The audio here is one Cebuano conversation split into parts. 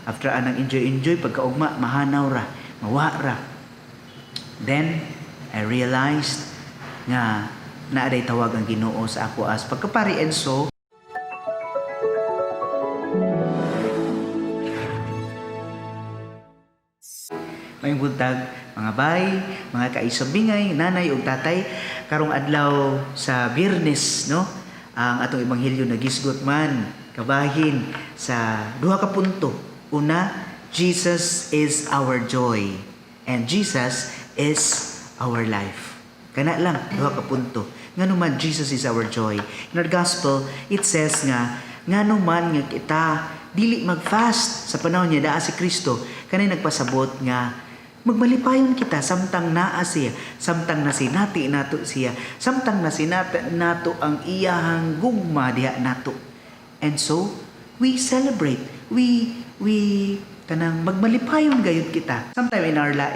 After anang enjoy enjoy, pagkaugma mahanaw ra, mawa ra. Then I realized nga naa day tawag ang Ginoo sa ako as pagkapari. And so maayong buntag, mga bay, mga kaisabingay, nanay ug tatay. Karong adlaw sa Biyernes, no? Ang atong ebanghelyo nagisgot man kabahin sa duha ka punto. Una, Jesus is our joy and Jesus is our life. Kana lang, duha ka punto. Ngano man Jesus is our joy? In our gospel, it says nga ngano man nga kita dili mag-fast sa panahon niya daa si Kristo, kanay nagpasabot nga magmalipayon kita samtang naa siya, samtang nasinati nato siya, samtang nasinati nato ang iyahang gugma diha nato. And so, we celebrate. We kanang magmalipayon gayud kita. Sometime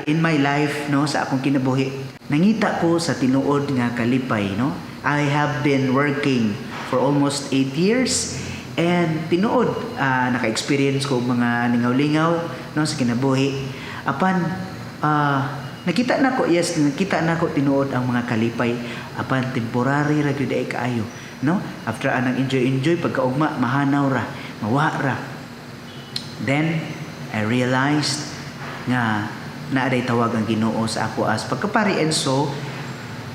in my life, no, sa akong kinabuhi, nangita ko sa tinuod nga kalipay, no. I have been working for almost 8 years and tinuod naka-experience ko mga lingaw-lingaw, no, sa kinabuhi. Apan nakita nako, yes, nakita nako tinuod ang mga kalipay, apan temporary ra gyud ay kaayo, no. After anang enjoy enjoy, pagkaugma mahanaw ra, mawa ra. Then I realized nga naa day tawag ang Ginoo sa ako as pagkapari. And so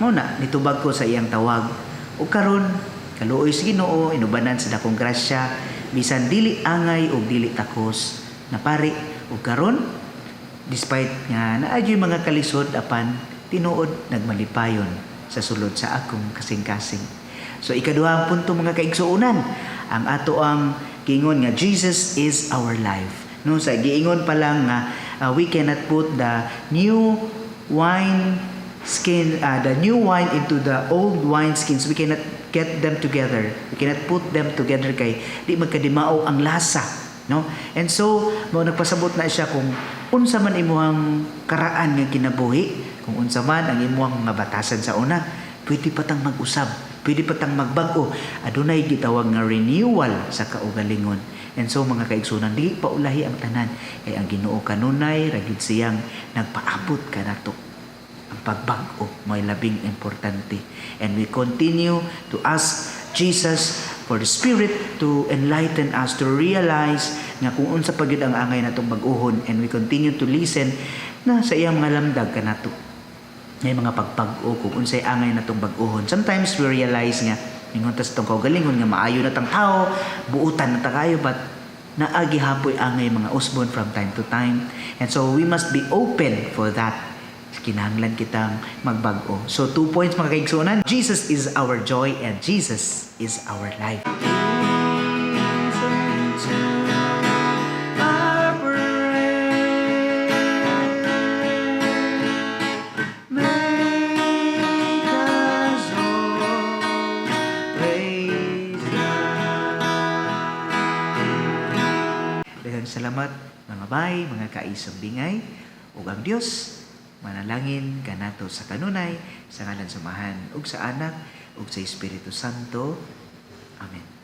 mao na, nitubag ko sa iyang tawag ug karon, kaluoy sa Ginoo, inubanan sa dakong grasya, bisan dili angay ug dili takos na pari. Ug karon, despite nga naa gyud mga kalisod, apan tinuod nagmalipayon sa sulod sa akong kasing-kasing. So ikaduhang punto, mga kaigsuonan, ang ato ang giingon nga Jesus is our life. No, sa giingon pa lang nga we cannot put the new wine into the old wine skins. We cannot get them together. We cannot put them together kay di magkadimao ang lasa, no? And so mo nagpasabot na siya kung unsa man imuhang karaan nga kinabuhi, kung unsa man ang imuhang mga batasan sa una, pwede pa tang mag-usab, pwede pa tang magbag-o. Adunay gitawag nga renewal sa kaugalingon. And so, mga kaigsunan, di pa ulahi ang tanan kay ang Ginoo kanunay ra gyud siyang nagpaabot kanato. Ang pagbag-o may labing importante and we continue to ask Jesus for the Spirit to enlighten us, to realize nga kung unsa pa gyud ang angay natong bag-ohon, and we continue to listen na sa iyang mga lamdag kanato ngay mga pagpag-o kung unsay angay natong bag-ohon. Sometimes we realize nga ingon ta sa atong kaugalingon nga maayo na tang tao, buutan na ta kayo, but naa gihapoy angay mga usbon from time to time. And so we must be open for that. Kinahanglan kitang magbag-o. So 2 points, mga kaigsuonan. Jesus is our joy and Jesus is our life. Listen to our prayer. Make us all praise God. Daghang salamat, mga bay, mga kaisambingay, ug ang Dios manalangin kanato sa kanunay, sa ngalan sa Amahan ug sa Anak ug sa Espiritu Santo. Amen.